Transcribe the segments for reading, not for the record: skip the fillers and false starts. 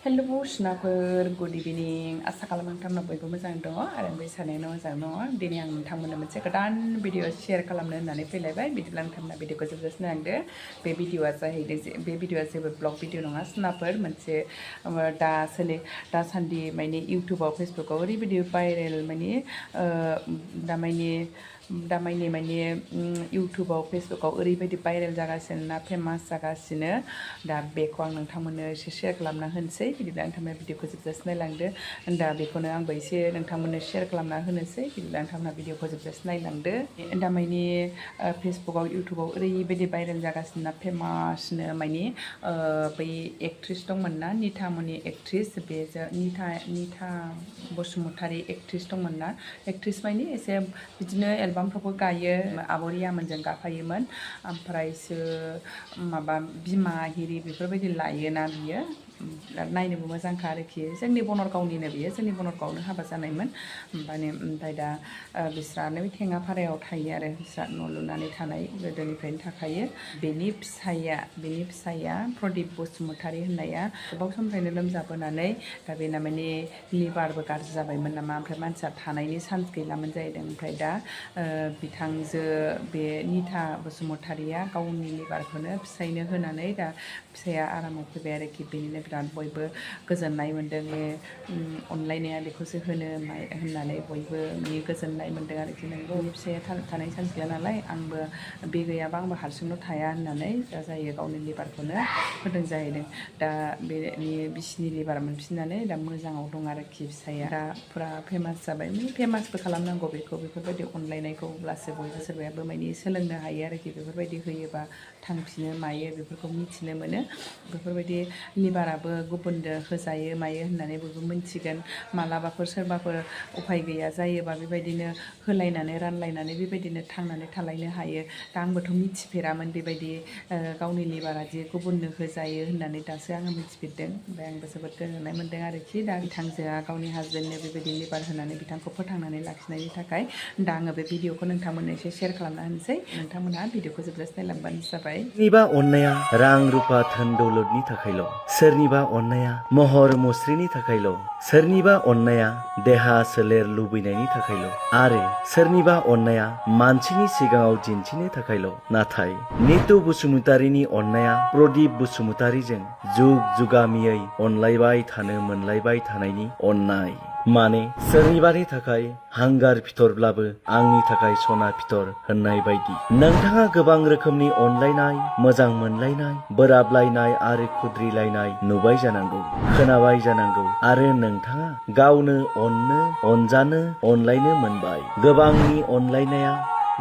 Hello सुनाफोर good इभिनिं आसा खालामो नोंथांमोना बयबो मोजां दङ आरो आंबो सानैनो मोजां दङ दिनै आं नोंथांमोननो मोनसे गोदान भिडिअ शेयार खालामनो होननानै फैलायबाय बिदिब्ला नोंथांमोना भिडिअखौ जोबजासिम नायदो बे भिडिअआ जाहैदों बे भिडिअआ जेबो ब्लग भिडिअ नङा सुनाफोर मोनसे दासान्दि माने इउटुबाव फेसबुकाव ओरैबायदि भाइरेल दामानि माने इउटुबाव फेसबुकाव ओरैबायदि भाइरेल जागासिनो ना फेमास जागासिनो दा बेखौ आं नोंथांमोननो एसे शेयार खालामना होनोसै बिदिब्ला नोंथांमोना भिडिअखौ जोबजासिम नायलांदो दा बेखौनो आंबो एसे नोंथांमोननो शेयार खालामना होनोसै बिदिब्ला नोंथांमोना भिडिअखौ जोबजासिम नायलांदो दामानि फेसबुकाव इउटुबाव ओरैबायदि भाइरेल जागासिनो ना फेमासनो माने बै एक्ट्रिस दंमोन ना निथामनि एक्ट्रिस बे निथा बसुमतारी एक्ट्रिस दंमोन ना एक्ट्रिस माने एसे बिदिनो एलबामफ्रावबो गायो आब' रियामोनजों गाफायोमोन ओमफ्रायसो माबा बिमा हिरि बेफोरबायदि लायोना बियो नायनोबो मोजांखा आरोखि जोंनि बनरगावनिनो बियो जोंनि बनरगावनो हाबा जानायमोन ओमफ्राय दा बिस्रानो थेङाफारायाव थायो आरो बिस्रा न' लुनानै थानाय गोदोनिफ्रायनो थाखायो बेनि फिसाया प्रदीप बसुमतारी होननाया गोबाव समनिफ्रायनो लोमजाबोनानै दा बेना माने लिभारबो गाज्रि जाबायमोन नामा ओमफ्राय मानसिया थानायनि चान्स गैलामोन जाहैदों ओमफ्राय दा बिथांजो बे निथा बसुमतारीया गावनि लिभारखौनो फिसायनो होनानै दा फिसाया आरामाव फैबाय आरोखि बेनिनो बिराद बयबो गोजोननाय मोन्दों बे अनलायनाया बेखौसो होननानै बयबो गोजोननाय मोन्दों आरोखि नोंगौ फिसाया थानाय चान्स गैया नालाय आंबो बे गैयाबा आंबो हारसिंल' थाया होननानै दा जायो गावनि लिभारखौनो होदों जाहैदों दा बिसिनि लिभार मोनफिननानै दा मोजाङाव दं आरोखि फिसाया दा फुरा फेमास जाबाय फेमासबो खालामनांगौ बेफोरबायदि अनलायनायखौ अब्लासो बयबो सोरबायाबो माने सोलोंनो हायो आरोखि बेफोरबायदि होयोबा थांफिनो मायो बेफोरखौ मिथिनो मोनो बेफोरबायदि लिभाराबो गुबुननो होजायो मायो होननानै बयबो मिथिगोन मालाबाफोर सोरबाफोर उफाय गैया जायोबा बेबायदिनो होलायनानै रानलायनानै बेबायदिनो थांनानै थालायनो हायो दा आंबोथ' मिथिफेरामोन बेबायदि गावनि लिभारा जे गुबुननो होजायो होननानै दासो आङो मिथिफेरदों ओमफ्राय आंबो जोबोद गोजोननाय मोन्दों आरोखि दा बिथांजोआ गावनि हासबेन्डनो बेबायदि लिभार होनानै बिथांखौ फोथांनानै लाखिनायनि थाखाय दा आङो बे भिडिअखौ नोंथांमोननो एसे शेयार खालामना होनोसै नोंथांमोनहा भिडिअखौ जोबजासिम नायलांबानो जाबाय सोरनिबा अननाया रां रुफा धोन दौलतनि थाखायल' सोरनिबा अननाया महर मुस्रिनि थाखायल' सोरनिबा अननाया देहा सोलेर लुबैनायनि थाखायल' आरो सोरनिबा अननाया मानसिनि सिगाङाव दिन्थिनो थाखायल' नाथाय नितु बसुमतारीनि अननाया प्रदीप बसुमतारीजों जुग जुगामियै अनलायबाय थानो मोनलायबाय थानायनि अननाय माने सोरनिबानि थाखाय हांगार फिथरब्लाबो आंनि थाखाय सना फिथर होननाय बायदि नोंथाङा गोबां रोखोमनि अनलायनाय मोजां मोनलायनाय बोराबलायनाय आरो खुद्रिलायनाय नुबाय जानांगौ खोनाबाय जानांगौ आरो नोंथाङा गावनो अननो अनजानो अनलायनो मोनबाय गोबांनि अनलायनाया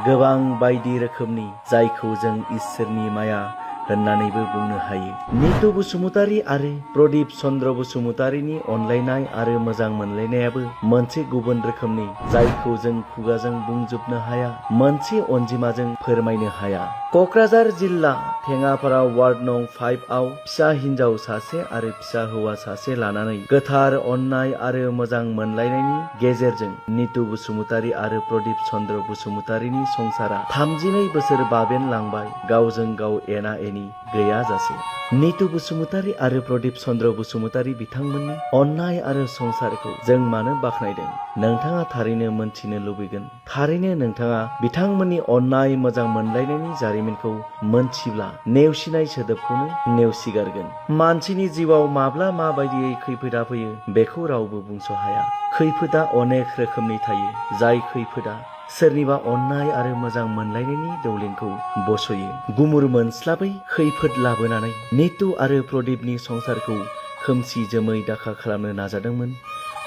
गोबां बायदि रोखोमनि जायखौ जों इसोरनि माया होननानैबो बुंनो हायो नितु बसुमतारी आरो प्रदीप चन्द्र बसुमतारीनि अनलायनाय आरो मोजां मोनलायनायाबो मोनसे गुबुन रोखोमनि जायखौ जों खुगाजों बुंजोबनो हाया मोनसे अनजिमाजों फोरमायनो हाया क'क्राझार जिल्ला थेङापारा वार्ड नं 5 आव फिसा हिन्जाव सासे आरो फिसा हौवा सासे लानानै गोथार अननाय आरो मोजां मोनलायनायनि गेजेरजों नितु बसुमतारी आरो प्रदीप चन्द्र बसुमतारीनि संसारा 32 बोसोर बाबेनलांबाय गावजों गाव एना एनि गैयाजासे नितु बसुमतारी आरो प्रदीप चन्द्र बसुमतारी बिथांमोननि अननाय आरो संसारखौ जों मानो बाख्नायदों नोंथाङा थारैनो मोनथिनो लुबैगोन थारैनो नोंथाङा बिथांमोननि अननाय मोजां मोनलायनायनि जारिमिनखौ मोनथिब्ला नेवसिनाय सोदोबखौनो नेवसिगारगोन मानसिनि जिउआव माब्ला माबायदियै खैफोदा फैयो बेखौ रावबो बुंस' हाया खैफोदा अनेक रोखोमनि थायो जाय खैफोदा सोरनिबा अननाय आरो मोजां मोनलायनायनि दौलेंखौ बस'यो गुमुर मोनस्लाबै खैफोद लाबोनानै नितु आरो प्रदीपनि संसारखौ खोमसि जोमै दाखा खालामनो नाजादोंमोन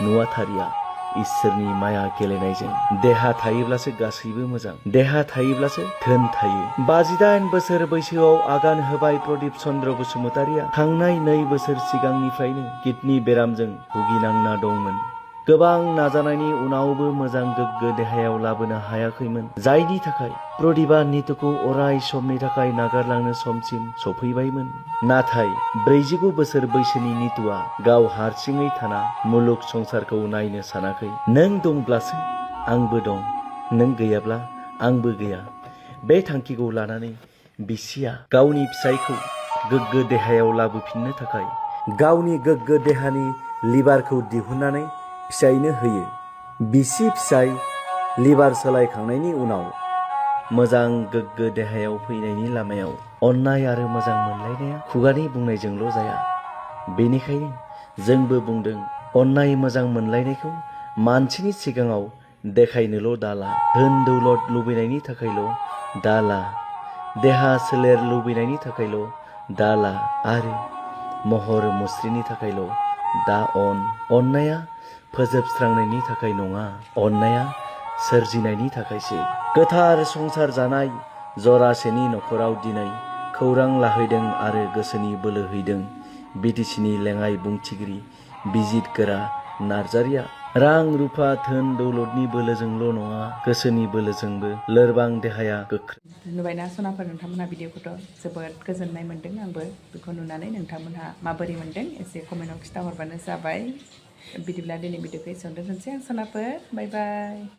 नुवाथारिया इसोरनि माया गेलेनायजों देहा थायोब्लासो गासैबो मोजां देहा थायोब्लासो धोन थायो 58 बोसोर बैसोआव आगान होबाय प्रदीप चन्द्र बसुमतारीया थांनाय 2 बोसोर सिगांनिफ्रायनो किडनि बेरामजों भुगिनांना दंमोन गोबां नाजानायनि उनावबो मोजां गोग्गो देहायाव लाबोनो हायाखैमोन जायनि थाखाय प्रदीपआ नितुखौ अराय समनि थाखाय नागारलांनो समसिम सफैबायमोन नाथाय 49 बोसोर बैसोनि नितुआ गाव हारसिङै थाना मुलुग संसारखौ नायनो सानाखै नों दंब्लासो आंबो दं नों गैयाब्ला आंबो गैया बे थांखिखौ लानानै बिसिया गावनि फिसायखौ गोग्गो देहायाव लाबोफिननो थाखाय गावनि गोग्गो देहानि लिभारखौ दिहुननानै फिसायनो होयो। बिसि फिसाय लिभार सोलायखांनायनि उनाव मोजां गोग्गो देहायाव फैनायनि लामायाव अननाय आरो मोजां मोनलायनाया खुगानि बुंनायजोंल' जाया। बेनिखायनो जोंबो बुंदों अननाय मोजां मोनलायनायखौ मानसिनि सिगाङाव देखायनोल' दाला, धोन दौलत लुबैनायनि थाखायल' दाला, देहा सोलेर लुबैनायनि थाखायल' दाला आरो महर मुस्रिनि थाखायल' दा अननाया फोजोबस्रांनायनि थाखाय नङा, अननाया सोरजिनायनि थाखायसो। गोथार संसार जानाय जरासेनि नखराव दिनै खौरां लाहैदों आरो गोसोनि बोलो हैदों बिटिसिनि लेङाइ बुंथिगिरि बिजितगोरा नार्जारिया। रां रुफा धोन दौलतनि बोलोजोंल' नङा, गोसोनि बोलोजोंबो लोरबां देहाया गोख्रों। नुबायना सनाफोर, नोंथांमोनहा भिडिअखौथ' जोबोद गोजोननाय मोन्दों। आंबो बेखौ नुनानै नोंथांमोनहा माबोरै मोन्दों एसे कमेन्टआव खिन्थाहरबानो जाबाय। बिदिब्ला दिनै भिडिअखौ एसेयावनो दोनसै। आं सनाफोर, बाय बाय।